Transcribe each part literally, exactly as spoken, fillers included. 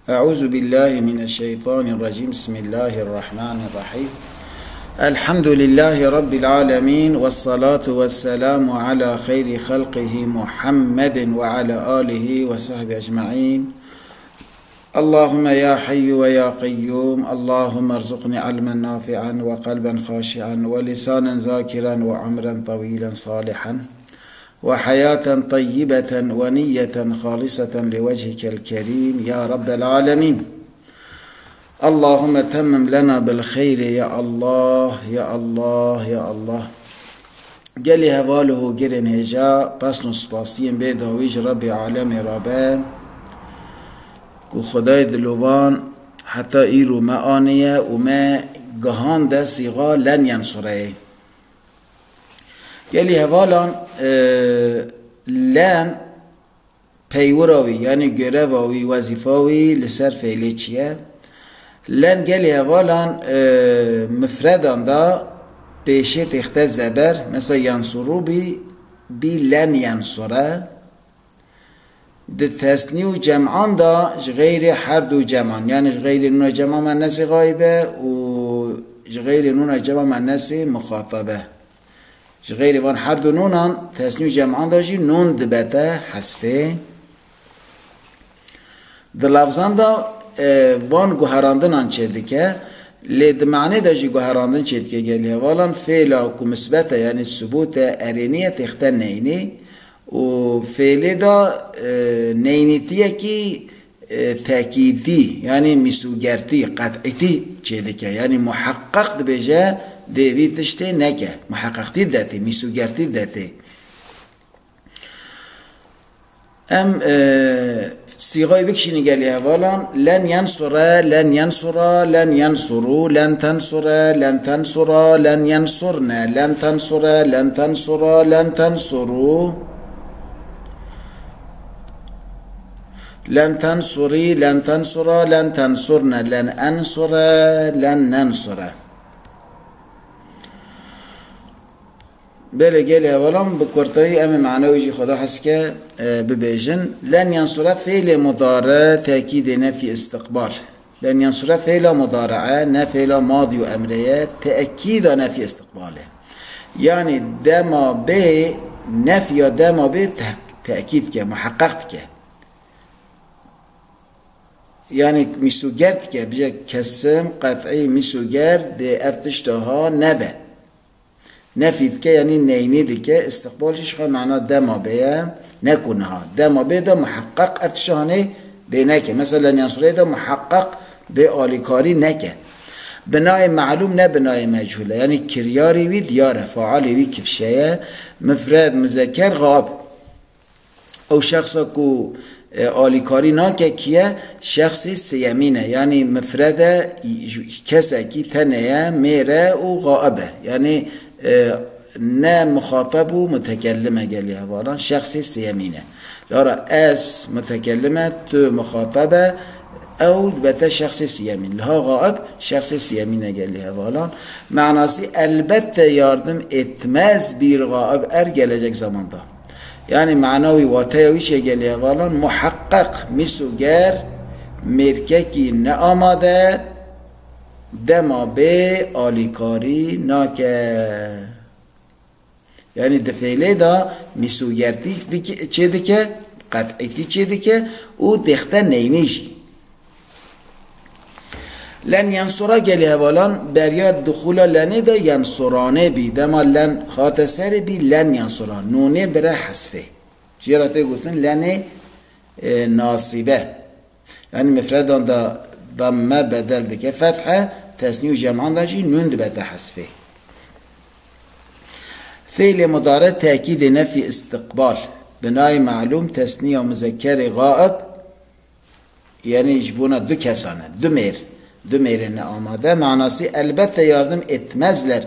أعوذ بالله من الشيطان الرجيم. بسم الله الرحمن الرحيم. الحمد لله رب العالمين، والصلاة والسلام على خير خلقه محمد وعلى آله وصحبه أجمعين. اللهم يا حي ويا قيوم، اللهم ارزقني علما نافعا وقلبا خاشعا ولسانا ذاكرا وعمرا طويلا صالحا وحياة طيبة ونية خالصة لوجهك الكريم يا رب العالمين. اللهم تمم لنا بالخير يا الله، يا الله، يا الله. Gelî heval û hogirên hêja, pesn û spasiyên bê dawî ji Rebbê alemê re be, ku Xwedayê dilovan heta îro me aniye û me gihande sîxa len yen sureyê. Gelî hevalan, e, len peywira wî, yanî göreva wî, wezîfa wî li ser fêlê çi ye? Len gelî hevalan, e, mifredan da pêşê têxte zeber, mesela yansuru bî, bî len yansure. Di tesnî û cem'an da ji xeyrê her du cem'an, yanî ji xeyrê nûna cem'a muennesê xaîbe û ji xeyrê nûna cem'a muennesê muxatabe. Ji xeyrê van her du nûnan tesnî û cem'an da jî nûn dibete hesfê. Di lafzan da, e, van guherandinan çêdike, lê di manê de jî guherandin çêdike gelî hevalan, fêla ku misbet e, yanî subût e, erênî ye, têxte neynî û fêlê de, e, neynîtiyekî, e, tekîdî, yanî mîsûgertî, qet'îtî çêdike. Yanî muheqqeq dibêje dê vî tiştê neke. Muheqqeqtî detê, mîsûgertî detê. Em, e, sîxayê bikişînin gelî hevalan. Len yensure, len yensura, len yensuru, len tensure, len tensura, len yensurne, len tensure, len tensura, len tensuru. Len tensurî, len tensura, len tensurne, len ensure, len nensure. Belê gelê hevalan, bi kurtayî em ê mana wî jî Xweda hez ke, e, bibêjin. Len yensure fêlê mudare tekîdê nefî istiqbal. Len yensure fêla mudare e, ne fêla madî û emre ye, tekîda nefî istiqbal e. Yanî dema bê, nefya dema bê te-, tekîd dike, muheqqeq dike. Yanî mîsûger dike, bije kesim, qet'î, mîsûger dê ev tişta ha nebe. Nefî dike, yanî neynî dike, istiqbal jî ji xwe mana dema bê ye, ne ku niha. Dema bê de muheqqeq ev tişta hanê dê neke. Mesela Lenyansureyê de muheqqeq dê alîkarî neke. Binayê melûm ne binayê mechûl e. Yanî kiryarê wî diyar e, faalê wî kifşe ye. Mifred, muzeker, xab. Ew şexsa ku, e, alîkarî nake kî ye? Şexsê sêyemîn e. Yanî mifred e, kesekî tenê ye, mêr e û xaib e. Yanî, e, ne muxatab û mutekellim e gelî hevalan. Şexsê sêyemîn e. Lara ez mutekellim e, tu muxatab e, ew dibete şexsê sêyemîn. Liha xaib şexsê sêyemîn e gelî hevalan. Manasî elbette yardım etmez bir xaib er gelecek zamanda. Yanî mana wî, wateya wî çêgelê hevalan, muheqqeq mîsûger mêrkekî neamade dema bê alîkarî nake. Yanî di fêlê de mîsûgertî dike, çêdike, qet'îtî çêdike û dêxte neynê jî. Len yensura gelî hevalan beriya dixûla lenê de yensuranê bî. Dema len hate serê bî len yensura. Nûnê bire hesfê. Jê re tê gotin lenê, e, nasîbe. Yanî mifredan da damme bedel dike fethe, tesnî û cem'an da jî nûn dibete hesfê. Fêlê mudare tekîdê nefî istiqbal. Binayê melûm tesnîya muzekkerê xaib, yanî ji bona du kesan e, du mêr, du mêrê ne amade. Manasî elbette yardım etmezler.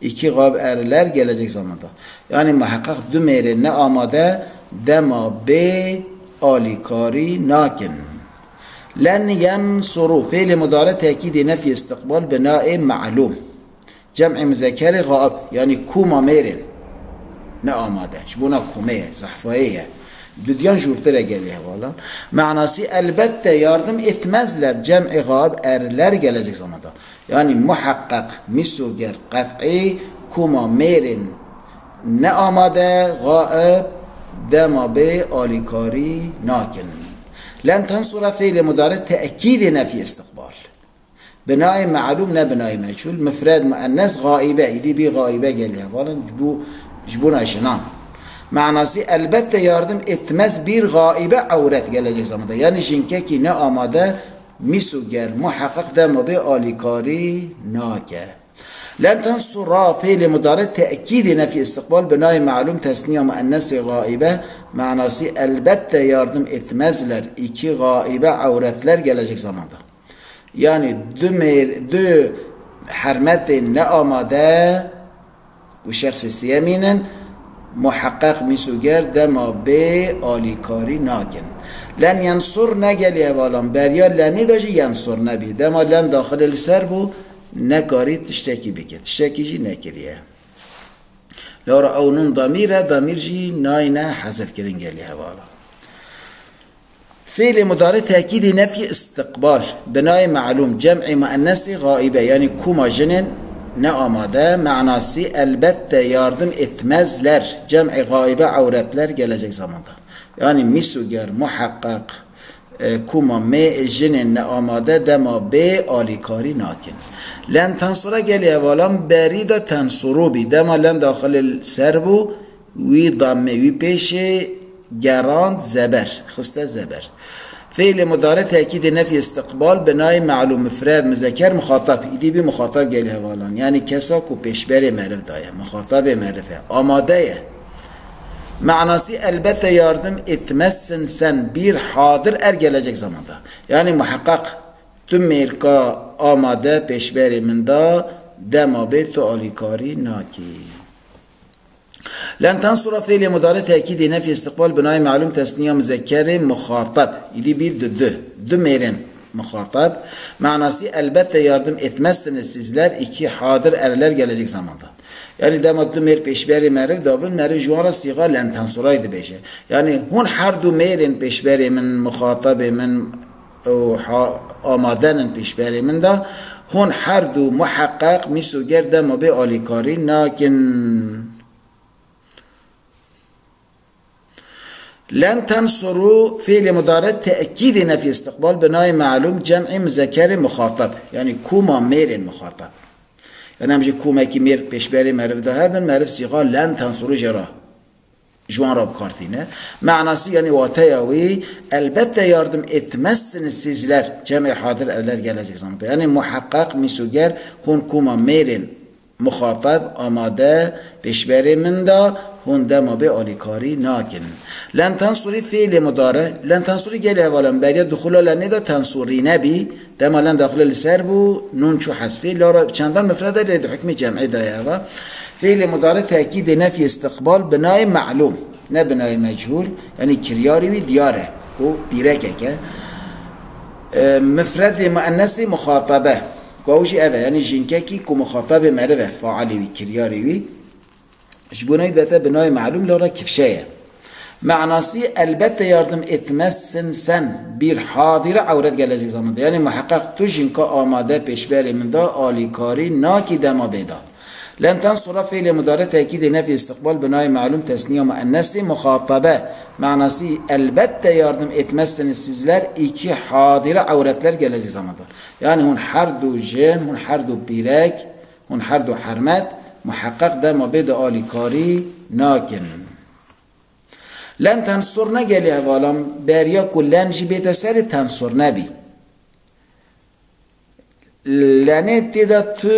İki xaib erler gelecek zamanda. Yanî muheqqeq du mêrê ne amade dema bê alîkarî nakin. Len yensuru, fêlê mudare tekîdê nefî istiqbal binayê melûm. Cem'ê muzekerê xaib, yanî kûma mêrên ne amade. Ji bona kûmê ye, zehfayê ye. Dudiyan jûrtir e gelî hevalan. Manasî elbette yardım etmezler cem'î gaib erler gelecek zamanda. Yani muhaqqaq, misoger, qet'î, kuma mêrên ne amade, gaib, dema bê alîkarî nakin. Len tensura fiilê mudare tekîdê nefî istiqbal. Binayê me'lûm ne binayê meçhûl. Mifred, muennes, gaibe. Îdî bî gaibe gelî hevalin. Ji bo, ji bona jinan. Manasî elbette yardım etmez bir gaibe ewret gelecek zamanda. Yani jinkekî ne amade, misoger, muheqeq dema bê alîkarî nake. Len tensura fiilê mudare tekîdê nefî istiqbal binayê me'lûm tesniya muennesê gaibe. Manasî elbette yardım etmezler iki gaibe ewretler gelecek zamanda. Yani du mêr, du hermetên ne amade ku şexsê siyemîn in, muheqeq misoger dema bê alîkarî nakin. Len yensur ne gelî hevalan beriya lenê de jî yensur nebî. Dema len daxilê li ser bû, nekarî tiştekî bike. Tiştekî jî nekiriye. Lora ew nun damîr e, damîr jî nayne hezifkirin gelî hevalan. Fiilê mudare tekîdê nefî istiqbal. Binayê me'lûm, cem'ê muennesê gaibe, yani kuma jinên ne amade, manasî elbette yardım etmezler, cem'ê gaibe ewretler gelecek zamanda. Yani misoger, muheqeq, e, kuma mê jinên ne amade dema bê alîkarî nakin. Len tensura gelî hevalan berî de tensuru bî. Dema len daxilê ser bû, wî damme, wî pêşê gerand zeber, xiste zeber. Fiilê mudare tekîdê nefî istiqbal binayê me'lûm mifred muzeker muxatab. Îdî bî muxatab gelî hevalan. Yani kesa ku pêşberê meriv daye. Muxatabê meriv e. Amade ye. Manasî elbette yardım etmezsin sen bir hadir er gelecek zamanda. Yani muheqeq tu mêrka amade pêşberê min da dema bê tu alîkarî nakî. Len tensura fiilê mudare tekîdê nefî istiqbal binayê me'lûm tesniya muzekkerê muxatab. Îdî bî du, du. Du mêrên muxatab. Manasî elbette yardım etmezsiniz sizler iki hadir erler gelecek zamanda. Yani dema du mêr pêşberê meriv dabin, meriv ji wan re sîxa len tensurayê dibêje. Yani hûn her du mêrên pêşberê min, muxatabê min û ha-, amadenin pêşberê min de, hûn her du muheqeq misoger dema bê alîkarî nakin. Len tensuru fiilê mudare tekîdê nefî istiqbal binayê me'lûm cem'ê muzekerê muxatab. Yani kuma mêrên muxatab. Yani em ji kumekî mêr pêşberê meriv de hebin, meriv sîxa len tensuru jê re, ji wan re bi kar tîne. Manasî yani wateya wî, elbette yardım etmezsiniz sizler cem'ê hadir erler gelecek zamanda. Yani muheqeq misoger hûn kuma mêrên muxatab amade pêşberê min da hûn dema bê alîkarî nakin. Len tensurî fiilê mudare. Len tensurî gelê hevalan beriya dixula lenê de tensurî nebî. Dema len daxilê li ser bû, nun çû hezfê. Lora çendan mifrede lê di hukmê cem'ê de ye eva. Fiilê mudare tekîdê nefî istiqbal binayê me'lûm. Ne binayê meçhûl. Yani kiryarê wî diyar e. Ku pîrekek e. E, mifredê muennesê muxatabe. Ku ew jî ev e, yani jinkekî ku muxatabê meriv e, failê wî, kiryarê wî. Ji bo neyê bete binayê me'lûm lora kifşe ye. Manasî elbette yardım etmezsin sen bir hadire ewret gelecek zamanda. Yani muheqeq tu jinka amade pêşberê min da alîkarî nakî dema bê da. Len tensura fiilê mudare tekîdê nefî istiqbal binayê me'lûm tesniya muennesê muxatabe. Manasî elbette yardım etmezsiniz sizler iki hadire ewretler gelecek zamanda. Yani hûn her du jin, hûn her du pîrek, hûn her du hermet, muheqeq dema bê de alîkarî nakin. Len tensur ne gelê hevalan beriya ku len jî bête serê tensur nebî. Lenê tê de tu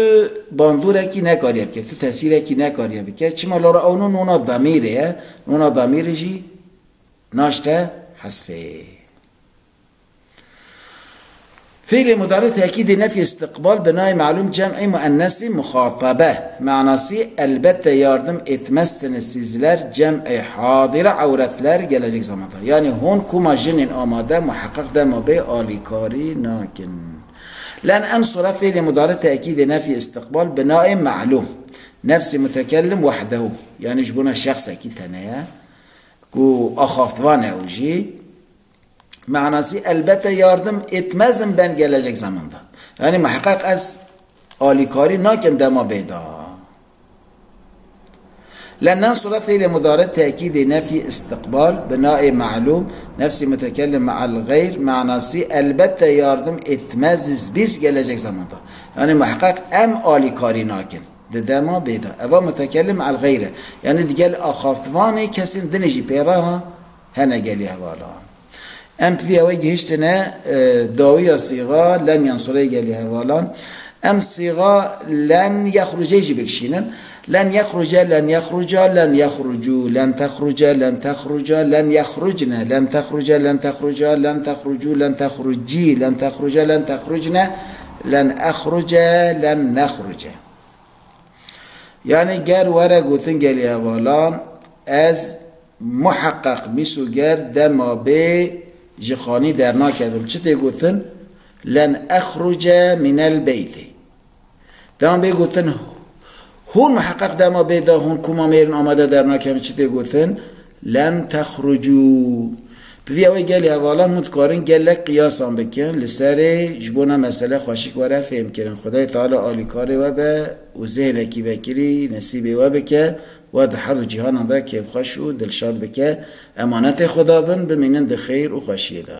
bandûrekî nekariye bike, tu tesîrekî nekariye bike. Çima lora ew nû nûna damîrê ye, nûna damîrê jî naşte hezfê. Fiilê mudare tekîdê nefî istiqbal binayê me'lûm cem'ê muennesê muxatabe. Manasî elbette yardım etmezsiniz sizler cem'ê hadire ewretler gelecek zamanda. Yani hûn kuma jinên amade muheqeq dema bê alîkarî nakin. Len ensura fiilê mudare tekîdê nefî istiqbal binayê me'lûm. Nefsê mutekellim wehdehu. Yani ji bona şexsekî tene ye. ku axaftvan e û jî manasî elbette yardım etmezim ben gelecek zamanda. Yani muheqeq ez alîkarî nakim dema bêda. Len nensure fiilê mudare tekîdê nefî istiqbal, binaê ma'lûm, nefsî mutekellim me'al xeyr, manasî elbette yardım etmeziz biz gelecek zamanda. Yani muheqeq em alîkarî nakin. Di dema bêda. Eva mutekellim me'al xeyr e. Yani digel axaftvanê kesên dinê jî pê re ha hene gelî hevalan. Em pivî ew ê gihiştine, e, dawiya sîxa len yansureyê gelî hevalan. Em sîxa len yexrucê jî bikişînin. Len yexruce, len yexruca, len yexrucu, len texruce, len texruca, len yexrucne, len texruce, len texruca, len texrucu, len texrucî, len texruce, len texrucne, len exruce, len nexruce. Yani ger were gotin gelî hevalan, ez muheqeq mîsoger dema bê ji xanî dernakevim. Çi tê gotin? Len exruce minel beyti. Dema bê gotin, hûn muheqeq dema bê da hûn koma mêrin amade dernakevin. Çi tê gotin? Len texrucu. Bi vî ew ê gelî hevalan hûn dikarin gelek qiyasan bikin. Li serê ji bona mesele xweşik were fêhm kirin. Xwedayê Teala alîkarê we be û zêhlekî vekirî nesîbê we bike. We di her du cîhanan de kêfxweş û dilşad bike. Emanetê Xweda bin, bimînin di xêr û xweşiyê de.